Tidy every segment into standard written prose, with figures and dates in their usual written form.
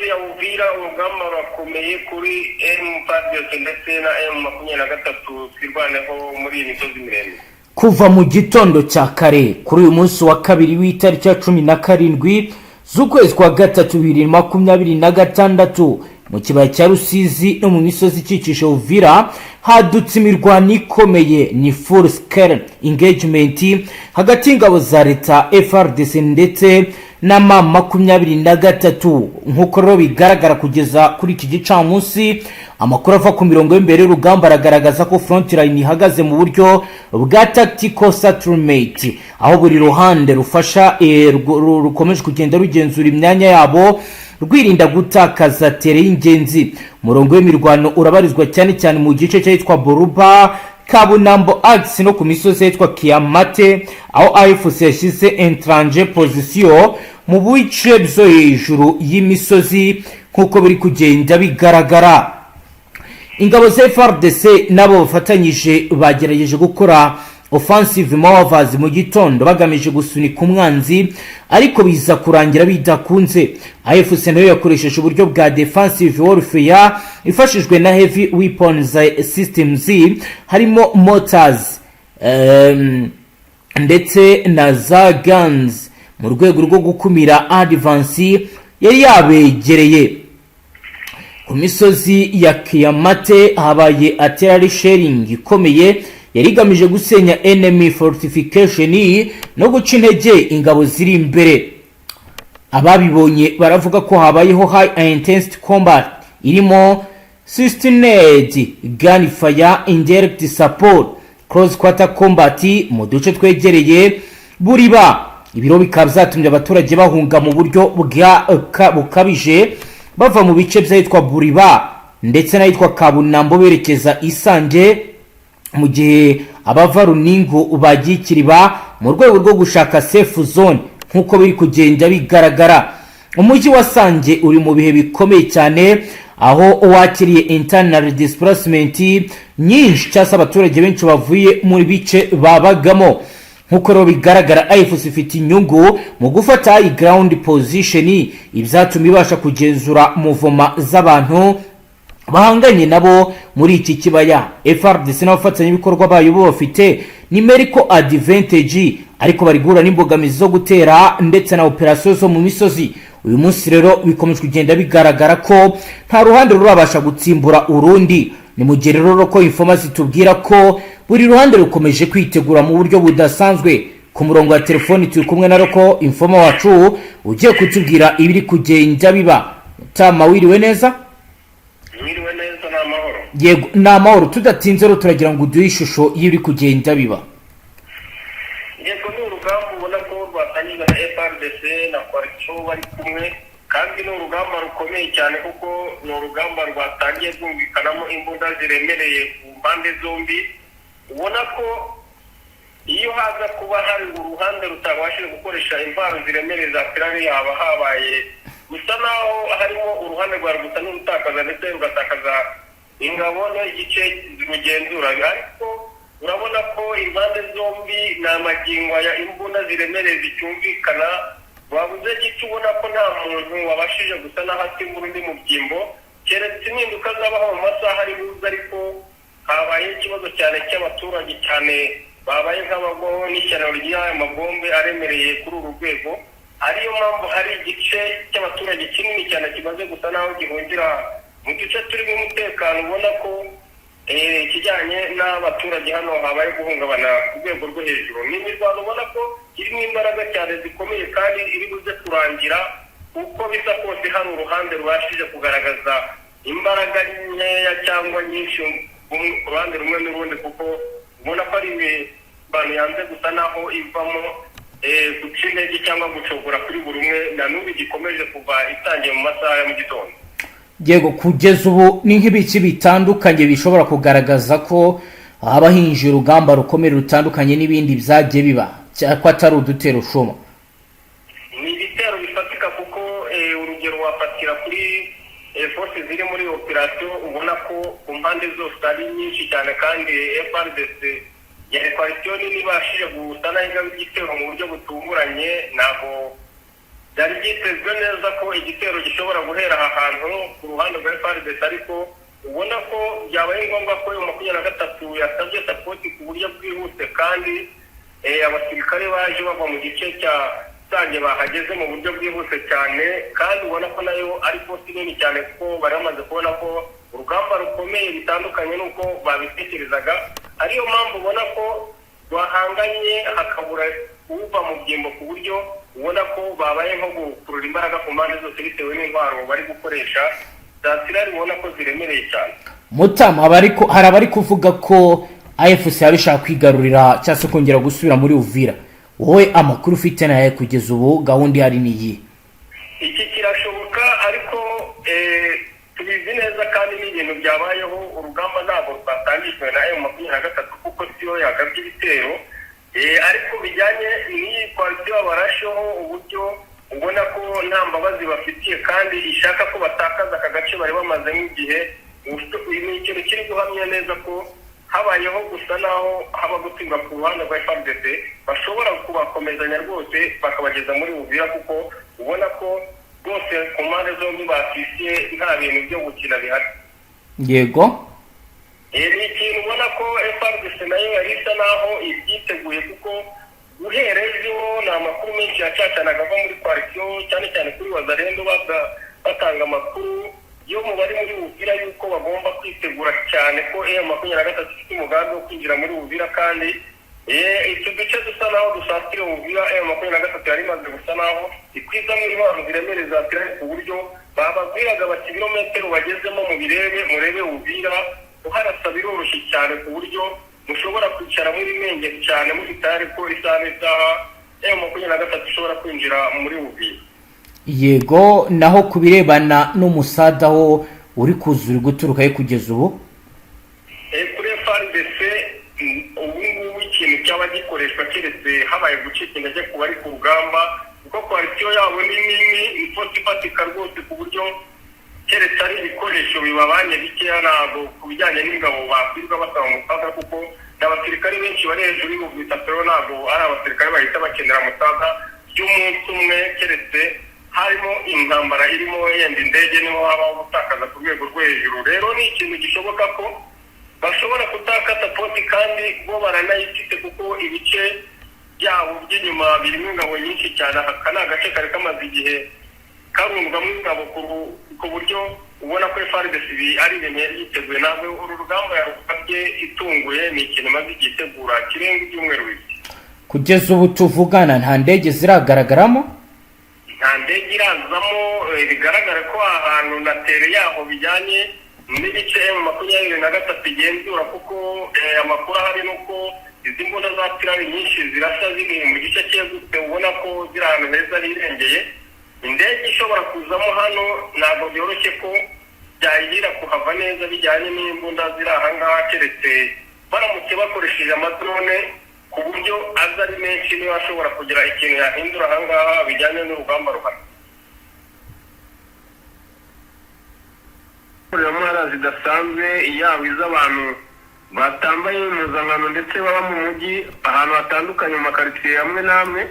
Ya Uvira, urugamba rurakomeye kuri FARDC ndetse na M23 Twirwaneho muri iyi misozi miremire. Kuva mu gitondo cya kare kuri uyu munsi wa kabiri w'itariki ya 17 z'ukwezi kwa gatatu 2026, mu kibaya cya Rusizi no mu misozi ikikije Uvira hadutse imirwano ikomeye. Ni full scale engagement hagati y'ingabo za leta FARDC ndetse na M23. Nk'uko rero bigaragara kugeza kuri iki gicamunsi, amakuru ava ku mirongo y'imbere y'urugamba aragaragaza ko front line ihagaze mu buryo bwa tactical stalemate, aho buri ruhande rufasha rukomeje kugenda rugenzura imyanya yabo, rwirinda gutakaza terrain y'ingenzi. Umurongo w'imirwano urabarizwa cyane cyane mu gice cyitwa Boruba Kabunambo axe no ku misozi yitwa Kiyamate, aho AFC yashyize entrenched position mu bice byo hejuru y'imisozi. Nk'uko biri kugenda bigaragara, ingabo za FARDC nabo bafatanyije bagerageje gukora offensive maneuvers mu gitondo bagamije gusunika umwanzi, ariko biza kurangira bidakunze. AFC nayo yakoresheje uburyo bwa defensive warfare ifashijwe na heavy weapons systems, harimo mortars ndetse na za guns, mu rwego rwo gukumira advance yari yabegereye. Ku misozi ya Kiyamate habaye artillery shelling ikomeye yari igamije gusenya enemy fortification no guca intege ingabo ziri imbere. Ababibonye baravuga ko habayeho high intensity combat irimo sustained gunfire, indirect support, close quarter combat mu duce twegereye Buriba. Ibiro bikaba byatumye abaturage bahunga mu buryo bukabije, bava mu bice by'ahitwa Buriba ndetse n'ahitwa Kabunambo berekeza Isange, mu gihe abava Runingu bagiye Ikiriba mu rwego rwo gushaka safe zone. Nk'uko biri kugenda bigaragara, umujyi wa Sange uri mu bihe bikomeye cyane, aho wakiriye internal displacement nyinshi, cyangwa se abaturage benshi bavuye mu bice babagamo. Nk'uko rero bigaragara, AFC ifite inyungu mu gufata high ground position, ibyatuma ibasha kugenzura mouvement z'abantu bahanganye nabo muri iki kibaya. FARDC n'abafatanyabikorwa bayo bo bafite numerical advantage, ariko bari guhura n'imbogamizi zo gutera ndetse na operasiyo zo mu misozi. Uyu munsi rero bikomeje kugenda bigaragara ko nta ruhande rurabasha gutsimbura urundi. Ni mu gihe rero ko informer zitubwira ko buri ruhande rukomeje kwitegura mu buryo budasanzwe. Ku murongo wa telefoni turi kumwe na local informer wacu ugiye kutubwira ibiri kugenda biba. Tama, wiriwe neza? Mwiriwe neza, ni amahoro. Yego, ni amahoro. Tudatinze rero, turagira ngo uduhe ishusho y'ibiri kugenda biba. Yego, ni urugamba ubona ko rwatangijwe na FARDC na coalition bari kumwe, kandi ni urugamba rukomeye cyane kuko ni urugamba rwatangiye rwumvikanamo imbunda ziremereye ku mpande zombi. Ubona ko iyo haza kuba hari uruhande rutabashije gukoresha intwaro ziremereye za artillery, haba habaye gusa naho harimo uruhande rwa gusa n'urutakaza ndetse rugatakaza ingabo n'igice rugenzura. Ariko urabona ko impande zombi ni amagingo aya imbunda ziremereye zicyumvikana, wabuze gice. Ubona ko nta muntu wabashije gusa n'aho asimbura undi mu byimbo, keretse impinduka zabaho mu masaha ari buze. Ariko habaye ikibazo cyane cy'abaturage cyane babaye nk'abagwaho n'ishyano ry'aya mabombe aremereye kuri uru rwego, ariyo mpamvu hari igice cy'abaturage kinini cyane kimaze gusa n'aho gihungira mu duce turimo umutekano. Ubona ko ikijyanye n'abaturage hano habaye guhungabana ku rwego rwo hejuru. Ni imirwano ubona ko irimo imbaraga cyane zikomeye kandi iri buze kurangira uko bisa kose hari uruhande rubashije kugaragaza imbaraga nkeya cyangwa nyinshi ku ruhande rumwe n'urundi, kuko ubona ko ari imirwano yanze gusa naho ivamo guca intege cyangwa gucogora kuri buri umwe, na n'ubu igikomeje kuva itangiye mu masaha ya mu gitondo. Yego, kugeza ubu ni nk'ibiki bitandukanye bishobora kugaragaza ko haba hinjiye urugamba rukomeye rutandukanye n'ibindi byagiye biba, ko atari udutero shuma? Ni ibitero bifatika, kuko urugero wafatira kuri force ziri muri operasiyo, ubona ko ku mpande zose ari nyinshi cyane, kandi FARDC ya coalition nini ibashije gusa naho igaba igitero mu buryo butunguranye. Ntabwo Byari byitezwe neza ko igitero gishobora guhera aha hantu ku ruhande rwa FARDC, ariko ubona ko byabaye ngombwa ko M23 yasabye support ku buryo bwihuse, kandi abasirikare baje bava mu gice cya Sange bahageze mu buryo bwihuse cyane, kandi ubona ko nayo ari force nini cyane, kuko bari bamaze kubona ko urugamba rukomeye bitandukanye n'uko babitekerezaga. Ariyo mpamvu ubona ko bahanganye hakabura uva mu byimbo, ku buryo ubona ko babaye nko gukurura imbaraga ku mpande zose bitewe n'intwaro bari gukoresha za artillery, ubona ko ziremereye cyane. Mutama, hari abari kuvuga ko AFC yaba ishaka kwigarurira cyangwa se kongera gusubira muri Uvira. Wowe amakuru ufite nayo kugeza ubu, gahunda ihari ni iyi? Iki kirashoboka, ariko tubizi neza kandi ni ibintu byabayeho. Urugamba ntabwo rwatangijwe na M23, kuko siyo yagabye ibitero. Ariko bijyanye n'iyi coalition barasheho, uburyo ubona ko nta mbabazi bafitiye kandi ishaka ko batakaza aka gace bari bamazemo igihe, ni ikintu kiri guhamya neza ko habayeho gusa naho haba gutsindwa ku ruhande rwa FARDC, bashobora kubakomezanya rwose bakabageza muri Uvira, kuko ubona ko rwose ku mpande zombi bafisiye, nta bintu byo gukina bihari. Ni ikintu ubona ko FARDC nayo yari isa naho ibyiteguye, kuko guhera ejo ni amakuru menshi yacacanaga ava muri coalition, cyane cyane kuri Wazalendo, batanga amakuru yo mu bari muri Uvira yuko bagomba kwitegura cyane, ko M23 ifite umugambi wo kwinjira muri Uvira. Kandi utu duce dusa naho dusatira Uvira, M23 yari imaze gusa naho ikwizamo intwaro ziremereye za artillery, ku buryo bababwiraga bati: "Ibirometero bagezemo mu birebe, murebe Uvira, uharasa biroroshye cyane, ku buryo mushobora kwicara muri menge cyane mufite ko isaha n'isaha M23 ishobora kwinjira muri Uvira." Yego, naho ku birebana n'umusada wo uri kuza, uri guturuka he kugeza ubu? Kuri FARDC ubu ngubu ikintu cyaba gikoreshwa, keretse habaye gucika intege ku bari ku rugamba, kuko coalition yabo ni nini, i force ifatika rwose, ku buryo keretse ari ibikoresho bibabanye bikeya, ntabwo ku bijyanye n'ingabo bakwirirwa basaba umusaza, kuko ni abasirikare benshi bari hejuru y'ibihumbi 30. Rero ntabwo ari abasirikare bahita bakenera umusaza by'umunsi umwe, keretse harimo intambara irimo yenda indege, niho habaho gutakaza ku rwego rwo hejuru. Rero ni ikintu gishoboka ko bashobora kutaka support, kandi bo baranayifite, kuko ibice byabo by'inyuma birimo ingabo nyinshi cyane. Aka ni agace kari kamaze igihe karundwamo ingabo, ku buryo ubona ko FARDC ibi ari ibintu yari yiteguye. Ntabwo uru rugamba yarugabye itunguye, ni ikintu imaze igihe itegura kirenga ibyumweru 2. Kugeza ubu tuvugana nta ndege ziragaragaramo? Nta ndege irazamo. Bigaragara ko ahantu na terrain yaho bijyanye n'ibice M23 igenzura, kuko amakuru ahari ni uko izi mbunda za artillery nyinshi zirasa ziri mu gice cyegutse, ubona ko ziri ahantu heza hirengeye. Indege ishobora kuzamo hano ntabwo byoroshye ko byayigira kuhava neza bijyanye n'imbunda ziri aha ngaha, keretse baramutse bakoresheje ama drone ku buryo aza ari menshi, niba ashobora kugira ikintu yahindura aha ngaha bijyanye n'urugamba ruhari. Ntara zidasanzwe, yaba iz'abantu batambaye impuzankano ndetse baba mu mujyi ahantu hatandukanye mu makaritsiye amwe n'amwe,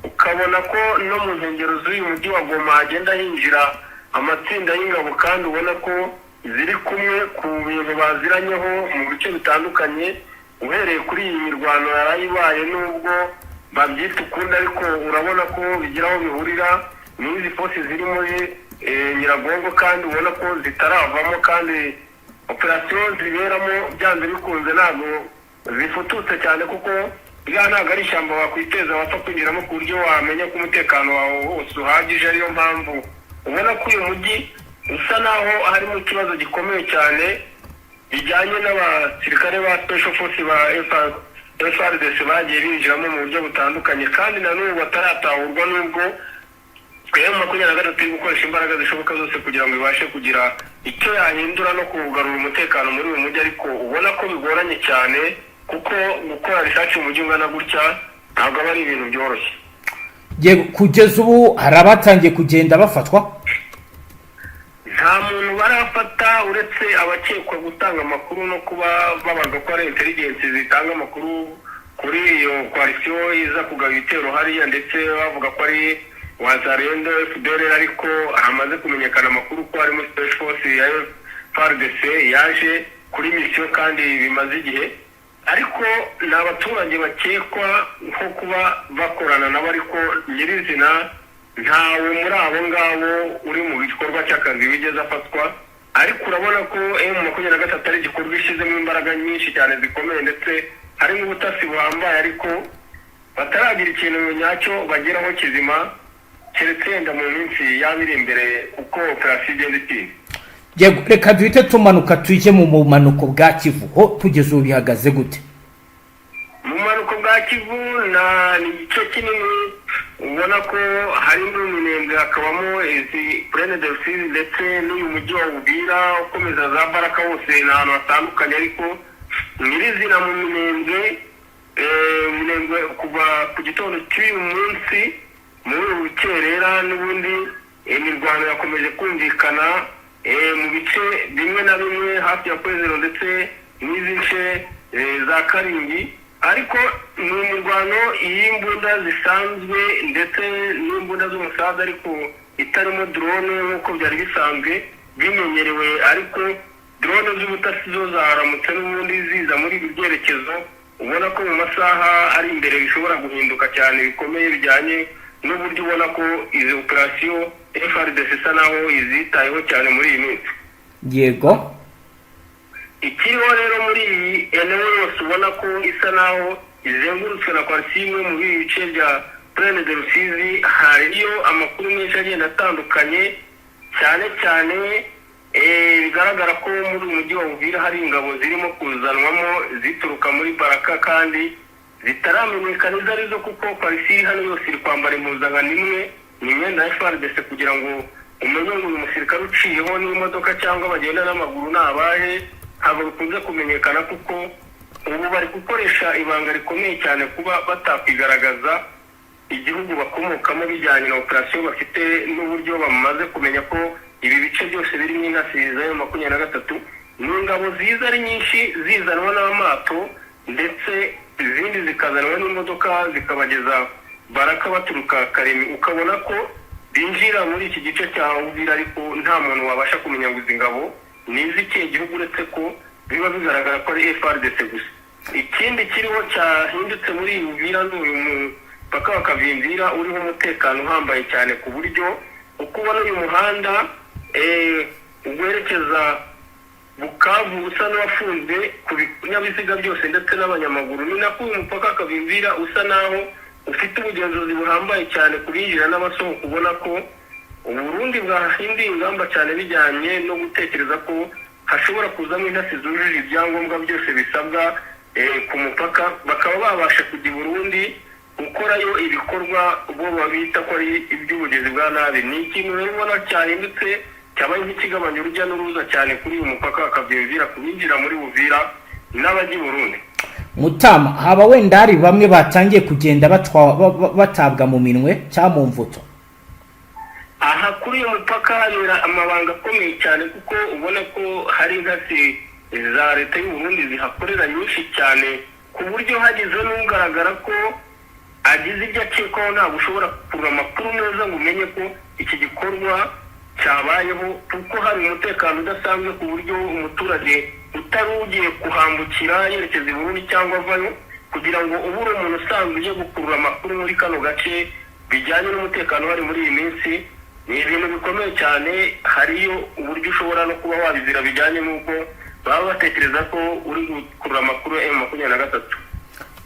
ukabona ko no mu nkengero z'uyu mujyi wa Goma hagenda hinjira amatsinda y'ingabo, kandi ubona ko ziri kumwe ku bintu baziranyeho mu bice bitandukanye. Uhereye kuri iyi mirwano yarayibaye, nubwo babyita ukundi, ariko urabona ko bigira aho bihurira n'izi force ziri muri Nyiragongo, kandi ubona ko zitaravamo, kandi operasiyo ziberamo byanze bikunze ntabwo zifututse cyane, kuko iriya ntabwo ari ishyamba wakwiteza wapfa kwinjiramo ku buryo wamenya ko umutekano wawe wose uhagije. Ariyo mpamvu ubona ko uyu mujyi usa naho harimo ikibazo gikomeye cyane bijyanye n'abasirikare ba special force ba FARDC bagiye binjiramo mu buryo butandukanye, kandi na n'ubu bataratahurwa, nubwo M23 iri gukoresha imbaraga zishoboka zose kugira ngo ibashe kugira icyo yahindura no kugarura umutekano muri uyu mujyi, ariko ubona ko bigoranye cyane, kuko gukora research mu mujyi ungana gutya ntabwo aba ari ibintu byoroshye. Yego, kugeza ubu hari abatangiye kugenda bafatwa? Nta muntu barafata uretse abakekwa gutanga amakuru no kuba babaga ko ari intelligence zitanga amakuru kuri iyo coalition iza kugaba ibitero hariya, ndetse bavuga ko ari Wazalendo, FDLR, ariko hamaze kumenyekana amakuru ko harimo Special Force ya FARDC yaje kuri misiyo kandi bimaze igihe, ariko ni abaturage bakekwa nko kuba bakorana nabo, ariko nyirizina ntawe muri abo ngabo uri mu gikorwa cy'akazi wigeze afatwa. Ariko urabona ko M23 ari igikorwa ishyizemo imbaraga nyinshi cyane zikomeye, ndetse harimo ubutasi buhambaye, ariko bataragira ikintu nyacyo bageraho kizima, keretse yenda mu minsi yaba iri imbere kuko operasiyo igenda itinda. Yego, reka duhite tumanuka tujye mu bumanuko bwa Kivu. Ho tugeze ubu bihagaze gute? Mu bumanuko bwa Kivu na ni igice kinini ubona ko harimo Minembwe, hakabamo izi Plaine de Rusizi, ndetse n'uyu mujyi wa Uvira ukomeza za Baraka, hose ni ahantu hatandukanye. Ariko nyirizina mu Minembwe, Minembwe kuva ku gitondo cy'uyu munsi muri uru rukerera n'ubundi imirwano yakomeje kumvikana mu bice bimwe na bimwe hafi ya Kwezero ndetse n'izi nce za Karingi, ariko ni imirwano y'imbunda zisanzwe ndetse n'imbunda z'umusaza, ariko itarimo drone nk'uko byari bisanzwe bimenyerewe. Ariko drone z'ubutasi zo zaramutse n'ubundi ziza muri ibi byerekezo. Ubona ko mu masaha ari imbere bishobora guhinduka cyane bikomeye, bijyanye n'uburyo ubona ko izi operasiyo FARDC isa naho izitayeho cyane muri iyi minsi. Ikiriho rero muri iyi eneo yose ubona ko isa naho izengurutswe na coalition imwe mu ibi bice bya Plaine de Rusizi, hariyo amakuru menshi agenda atandukanye, cyane cyane bigaragara ko muri uyu mujyi wa Uvira hari ingabo zirimo kuzanwamo zituruka muri Baraka kandi zitaramenyekana izo arizo, kuko coalition iri hano yose iri kwambara impuzankano imwe, ni imyenda ya FARDC. Kugira ngo umenye ngo uyu musirikare uciyeho n'imodoka cyangwa bagenda n'amaguru ni abahe, ntabwo bikunze kumenyekana, kuko ubu bari gukoresha ibanga rikomeye cyane kuba batakwigaragaza igihugu bakomokamo, bijyanye na operasiyo bafite n'uburyo bamaze kumenya ko ibi bice byose birimo intasi za M23. Ni ingabo ziza ari nyinshi, zizanwa n'amato, ndetse izindi zikazanwa n'imodoka, zikabageza Baraka baturuka Karemi, ukabona ko binjira muri iki gice cya Uvira, ariko nta muntu wabasha kumenya ngo izi ngabo ni iz'ikihe gihugu, uretse ko biba bigaragara ko ari FARDC gusa. Ikindi kiriho cyahindutse muri iyi Uvira ni uyu mupaka wa Kavimvira uriho umutekano uhambaye cyane, ku buryo uko ubona uyu muhanda werekeza Bukavu usa n'uwafunzwe ku binyabiziga byose ndetse n'abanyamaguru, ni nako uyu mupaka wa Kavimvira usa naho ufite ubugenzuzi buhambaye cyane ku binjira n'abasohoka. Ubona ko Uburundi bwahinduye ingamba cyane bijyanye no gutekereza ko hashobora kuzamo intasi zujuje ibyangombwa byose bisabwa ku mupaka, bakaba babasha kujya i Burundi gukorayo ibikorwa bo babita ko ari iby'ubugizi bwa nabi. Ni ikintu rero ubona cyahindutse, cyabaye nk'ikigabanya urujya n'uruza cyane kuri uyu mupaka wa Kavimvira ku binjira muri Buvira n'abajya i Burundi. Mutama, haba wenda hari bamwe batangiye kugenda batabwa mu minwe cyangwa mu mvuto? Aha kuri uyu mupaka habera amabanga akomeye cyane, kuko ubona ko hari intasi za leta y'u Burundi zihakorera nyinshi cyane, ku buryo hagize n'ugaragara ko agize ibyo akekwaho, ntabwo ushobora gukurura amakuru neza ngo umenye ko iki gikorwa cyabayeho, kuko hari umutekano udasanzwe, ku buryo umuturage utari ugiye kuhambukira yerekeza i Burundi cyangwa avayo, kugira ngo ubure umuntu usanzwe uje gukurura amakuru muri kano gace bijyanye n'umutekano uhari muri iyi minsi, ni ibintu bikomeye cyane. Hariyo uburyo ushobora no kuba wabizira, bijyanye n'uko baba batekereza ko uri gukurura amakuru ya M23.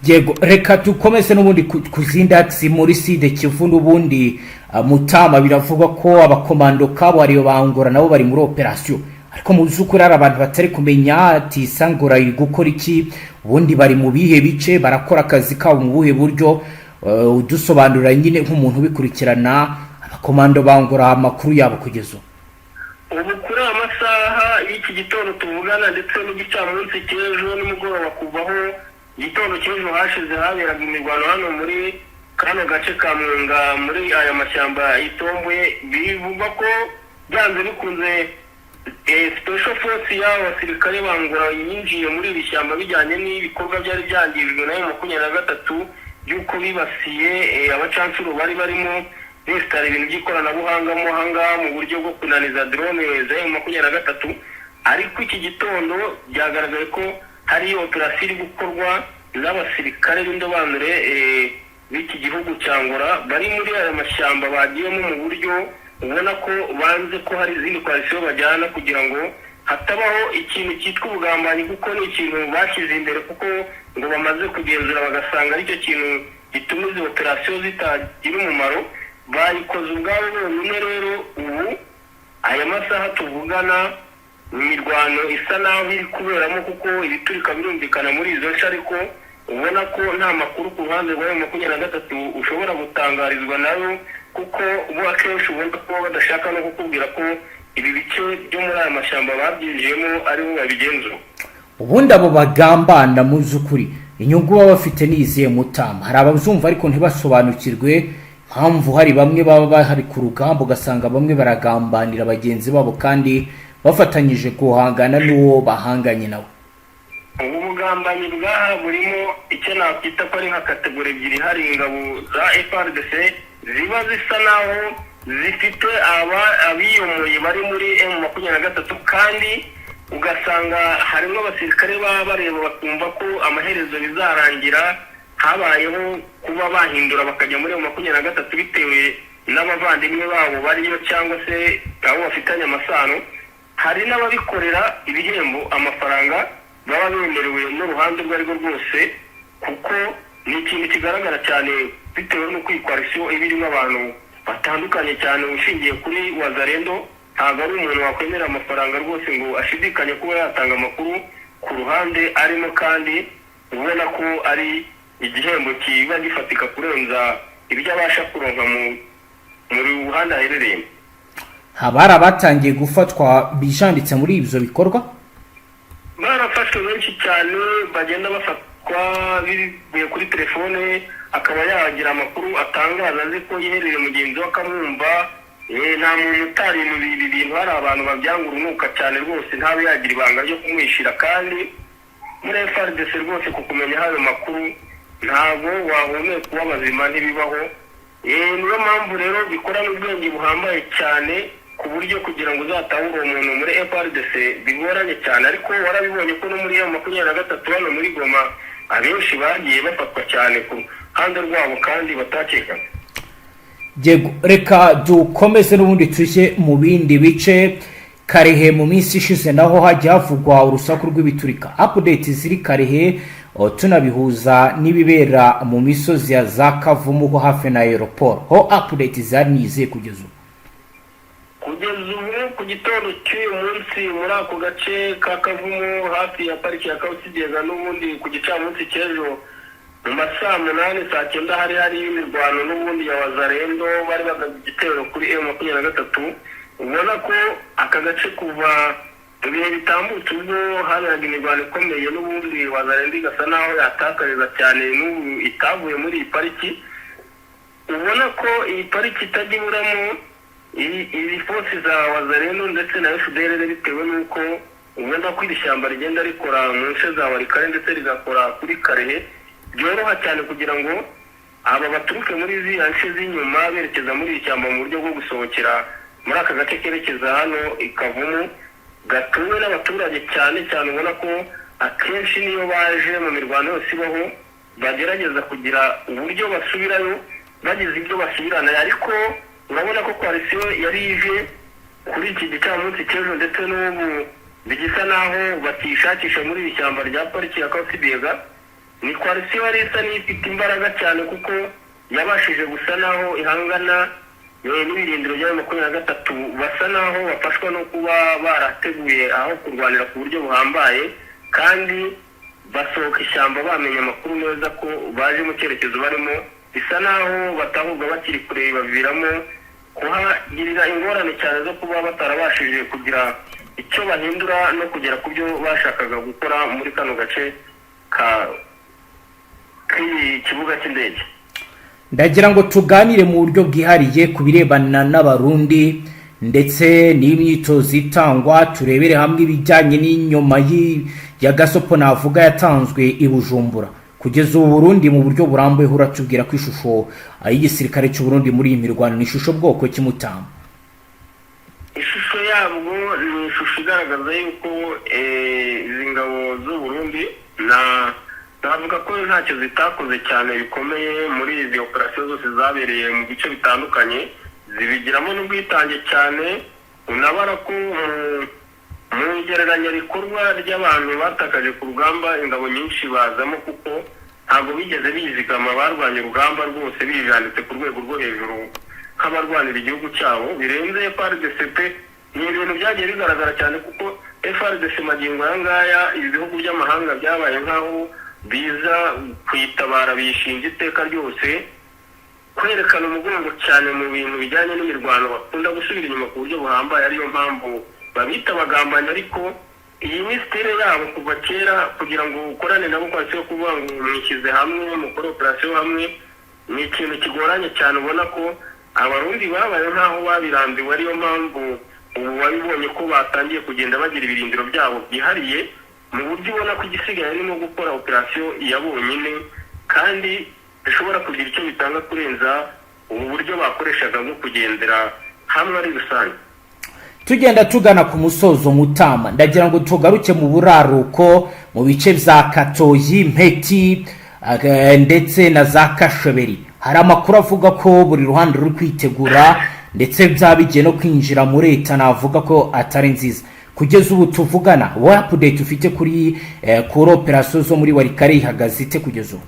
Yego, reka dukomeze n'ubundi ku zindi axes muri Sud Kivu. N'ubundi Mutama, biravugwa ko abakomando kabuhariwe ba Angola nabo bari muri operasiyo, ariko mu by'ukuri hari abantu batari kumenya ati Angola iri gukora iki, ubundi bari mu bihe bice, barakora akazi kabo mu buhe buryo? Udusobanurira nyine nk'umuntu ubikurikirana, abakomando ba Angola, amakuru yabo kugeza ubu? Ubu kuri aya masaha y'iki gitondo tuvugana ndetse n'igicamunsi cy'ejo nimugoroba, kuvaho igitondo cy'ejo hashize haberaga imirwano hano muri kano gace ka Mwenga, muri aya mashyamba itomboye, bivugwa ko byanze bikunze special force y'abasirikare ba Angola yinjiye muri iri shyamba bijyanye n'ibikorwa byari byangijwe na M23, by'uko bibasiye abacancuro bari barimo. bisitara ibintu by'ikoranabuhanga mo ahangaha mu buryo bwo kunaniza drone za M23. Ariko iki gitondo byagaragaye ko hari operasiyo iri gukorwa n'abasirikare b'indobanure b'iki gihugu cya Angola bari muri aya mashyamba, bagiyemo mu buryo ubona ko banze ko hari izindi coalition bajyana, kugira ngo hatabaho ikintu cyitwa ubugambanyi, kuko ni ikintu bashyize imbere, kuko ngo bamaze kugenzura bagasanga aricyo kintu gituma izi operasiyo zitagira umumaro. Bayikoze ubwabo bonyine. Rero ubu aya masaha tuvugana, imirwano isa naho iri kuberamo, kuko ibiturika birumvikana muri izo nce, ariko ubona ko nta makuru ku ruhande rwa M23 ushobora gutangarizwa nayo, kuko bo akenshi ubona ko badashaka no kukubwira ko ibi bice byo muri aya mashyamba babyinjiyemo aribo babigenzura. Ubundi abo bagambana, mu by'ukuri inyungu baba bafite ni izihe, Mutama? Hari abazumva ariko ntibasobanukirwe mpamvu hari bamwe baba bahari ku rugamba, ugasanga bamwe baragambanira bagenzi babo kandi bafatanyije guhangana n'uwo bahanganye nawe. Ubu bugambanyi bwaha burimo icyo nakwita ko ari nka catégorie ebyiri. Hari ingabo za FARDC ziba zisa naho zifite aba abiyomoye bari muri M23, kandi ugasanga harimo abasirikare baba bareba bakumva ko amaherezo bizarangira habayeho kuba bahindura bakajya muri M23 bitewe n'abavandimwe babo bariyo cyangwa se abo bafitanye amasano. Hari n'ababikorera ibihembo, amafaranga baba bemerewe n'uruhande urwo ari rwo rwose, kuko ni ikintu kigaragara cyane bitewe n'uko iyi coalition iba irimo abantu batandukanye cyane. Ushingiye kuri Wazalendo, ntabwo ari umuntu wakwemera amafaranga rwose ngo ashidikanye kuba yatanga amakuru ku ruhande arimo, kandi ubona ko ari igihembo kiba gifatika kurenza ibyo abasha kuronka mu ruhande aherereyemo. Haba hari abatangiye gufatwa bijanditse muri ibyo bikorwa? Barafashwe benshi cyane, bagenda bafatwa bivuye kuri telefone, akaba yagira amakuru atangaza azi ko yiherereye, mugenzi we akamwumva. Nta muntu utari ibi bintu. Hari abantu babyanga urunuka cyane rwose, ntabe yagira ibanga ryo kumwishira. Kandi muri FARDC rwose, ku kumenya ayo makuru ntabwo wahumeka kuba bazima, ntibibaho. Niyo mpamvu rero bikorana ubwenge buhambaye cyane, ku buryo kugira ngo uzatahure uwo muntu muri FARDC bigoranye cyane. Ariko warabibonye ko no muri M23 hano muri Goma abenshi bagiye bafatwa cyane ku ruhande rwabo kandi batakekaga. Yego, reka dukomeze n'ubundi tujye mu bindi bice. Kalehe, mu minsi ishize naho hajya havugwa urusaku rw'ibiturika. Update ziri Kalehe, tunabihuza n'ibibera mu misozi ya za Kavumu ho hafi na aéroport, ho update zari nizihe kugeza ubu? Kugeza ubu, ku gitondo cy'uyu munsi, muri ako gace ka Kavumu hafi ya pariki ya Kausi-Biega, n'ubundi ku gicamunsi cy'ejo mu ma saa 8, saa 9, hari imirwano n'ubundi ya Wazalendo, bari bagabye igitero kuri M23. Ubona ko aka gace kuva mu bihe bitambutse, ubwo haberaga imirwano ikomeye, n'ubundi Wazalendo igasa naho yatakariza cyane, n'ubu itavuye muri iyi pariki. Ubona ko iyi pariki itajya iburamo izi force za Wazalendo ndetse na FDLR, bitewe n'uko ubona ko iri shyamba rigenda rikora mu nce za Walikale ndetse rigakora kuri Kalehe. Byoroha cyane kugira ngo aba baturuke muri ziriya nce z'inyuma berekeza muri iri shyamba mu buryo bwo gusohokera muri aka gace kerekeza hano i Kavumu gatuwe n'abaturage cyane cyane. Ubona ko akenshi niyo baje mu mirwano yose ibaho, bagerageza kugira uburyo basubirayo bagize ibyo basubirana. Ariko urabona ko coalition yari ije kuri iki gicamunsi cy'ejo ndetse n'ubu bigisa naho bakishakisha muri iri shyamba rya pariki ya Kausi-Biega, ni coalition yari isa n'ifite imbaraga cyane, kuko yabashije gusa naho ihangana n'ibirindiro bya 23. Basa naho bafashwa no kuba barateguye aho kurwanira ku buryo buhambaye, kandi basohoka ishyamba bamenya amakuru neza ko baje mu cyerekezo barimo. Bisa naho batahurwa bakiri kure, baviramo kuhagirira ingorane cyane zo kuba batarabashije kugira icyo bahindura no kugera ku byo bashakaga gukora muri kano gace ka k'iyi kibuga cy'indege. Ndagira ngo tuganire mu buryo bwihariye ku birebana n'Abarundi ndetse n'imyitozo itangwa, turebere hamwe ibijyanye n'inyuma ya gasopo navuga yatanzwe i Bujumbura. Kugeza ubu Burundi mu buryo burambuye, uratubwira ko ishusho y'igisirikare cy'u Burundi muri iyi mirwano ni ishusho bwoko ki, Mutama? Ishusho yabwo ni ishusho igaragaza yuko izi ngabo z'u Burundi na navuga ko ntacyo zitakoze cyane bikomeye muri izi operasiyo zose zabereye mu bice bitandukanye, zibigiramo n'ubwitange cyane. Unabara ko mu igereranyabikorwa ry'abantu batakaje ku rugamba, ingabo nyinshi bazamo, kuko ntabwo bigeze bizigama, barwanya urugamba rwose bijanditse ku rwego rwo hejuru nk'abarwanira igihugu cyabo birenze FARDC pe. Ni ibintu byagiye bigaragara cyane, kuko FARDC magingo aya ngaya ibi bihugu by'amahanga byabaye nk'aho biza kuyitabara, biyishinja iteka ryose kwerekana umugongo cyane mu bintu bijyanye n'imirwano, bakunda gusubira inyuma ku buryo buhambaye, ariyo mpamvu babita abagambanyi. Ariko iyi ni style yabo kuva kera, kugira ngo ukorane nabo kwasi yo kuvuga ngo mwishyize hamwe mukore operasiyo hamwe ni ikintu kigoranye cyane. Ubona ko Abarundi babaye nk'aho babirambiwe, ariyo mpamvu ubu wabibonye ko batangiye kugenda bagira ibirindiro byabo byihariye, mu buryo ubona ko igisigaye arimo gukora operasiyo ya bonyine kandi bishobora kugira icyo bitanga kurenza ubu buryo bakoreshaga bwo kugendera hamwe ari rusange. Tugenda tugana ku musozo, Mutama, ndagira ngo tugaruke mu buraruko, mu bice bya Katoyi, Mpeti ndetse na za Kashoberi. Hari amakuru avuga ko buri ruhande ruri kwitegura, ndetse byaba bigiye no kwinjira muri leta, navuga ko atari nziza kugeza ubu tuvugana. Wowe update ufite kuri operasiyo zo muri Walikale ihagaze ite kugeza ubu?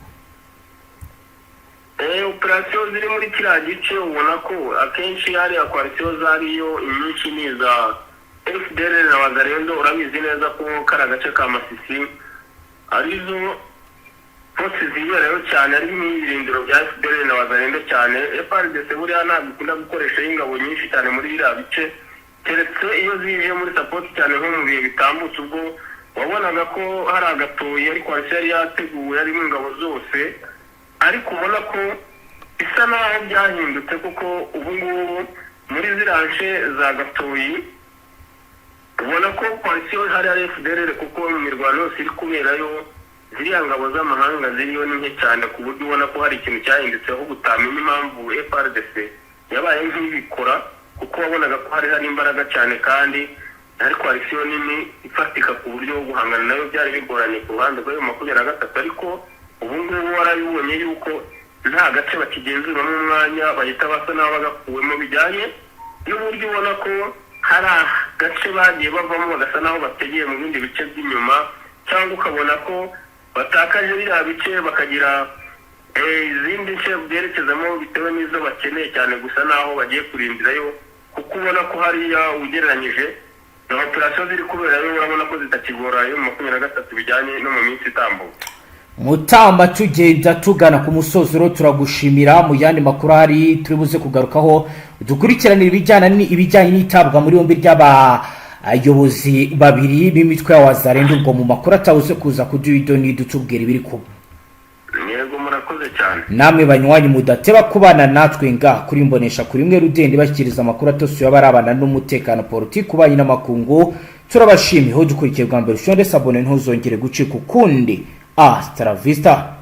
Operasiyo ziri muri kiriya gice, ubona ko akenshi hariya coalition zariyo inyinshi ni iza FDLR na Wazalendo. Urabizi neza ko kari agace ka Masisi arizo force ziberayo cyane, ari nk'ibirindiro bya FDLR na Wazalendo cyane. FARDC buriya ntabwo ikunda gukoresha ingabo nyinshi cyane muri biriya bice, keretse iyo zije muri support cyane, nko mu bihe bitambutse ubwo wabonaga ko hari agatoyi, ariko coalition yari yateguwe harimo ingabo zose. Ariko ubona ko bisa naho byahindutse, kuko ubu ngubu muri ziriya nce za Gatoyi ubona ko coalition hari ari FDLR, kuko mu mirwano yose iri kuberayo ziriya ngabo z'amahanga ziriyo ni nke cyane, ku buryo ubona ko hari ikintu cyahindutse, ahubwo utamenya impamvu FARDC yabaye nk'ibikora, kuko wabonaga ko hari imbaraga cyane kandi hari coalition nini ifatika, ku buryo guhangana nayo byari bigoranye ku ruhande rw'ayo 23. Ariko ubu ngubu warabibonye yuko nta gace bakigenzuramo umwanya, bahita basa n'aho bagakuwemo, bijyanye n'uburyo ubona ko hari agace bagiye bavamo bagasa n'aho bategeye mu bindi bice by'inyuma, cyangwa ukabona ko batakaje biriya bice bakagira izindi nce byerekezamo bitewe n'izo bakeneye cyane, gusa n'aho bagiye kurindirayo, kuko ubona ko hariya ugereranyije na operasiyo ziri kuberayo, urabona ko zitakigora yo mu 23 bijyanye no mu minsi itambutse. Mutamba, tugenda tugana ku musozo rero, turagushimira. Mu yandi makuru ahari turi buze kugarukaho, dukurikiranira ibijyanye n'itabwa muri yombi ry'abayobozi babiri b'imitwe ya Wazalendo. Ubwo mu makuru atabuze kuza kuduha idoni, dutubwira ibiri kuba. Yego, murakoze cyane. Namwe banywanyi mudateba kubana natwe nga kuri mbonesha kuri imwe rudende, bashyikiriza amakuru atosuye abarabana n'umutekano, politiki, ububanyi n'amakungu, turabashimiye. Ho dukurikiye bwa mbere, ushonde s'abonner, ntuzongere gucika ukundi. Hasta la vista.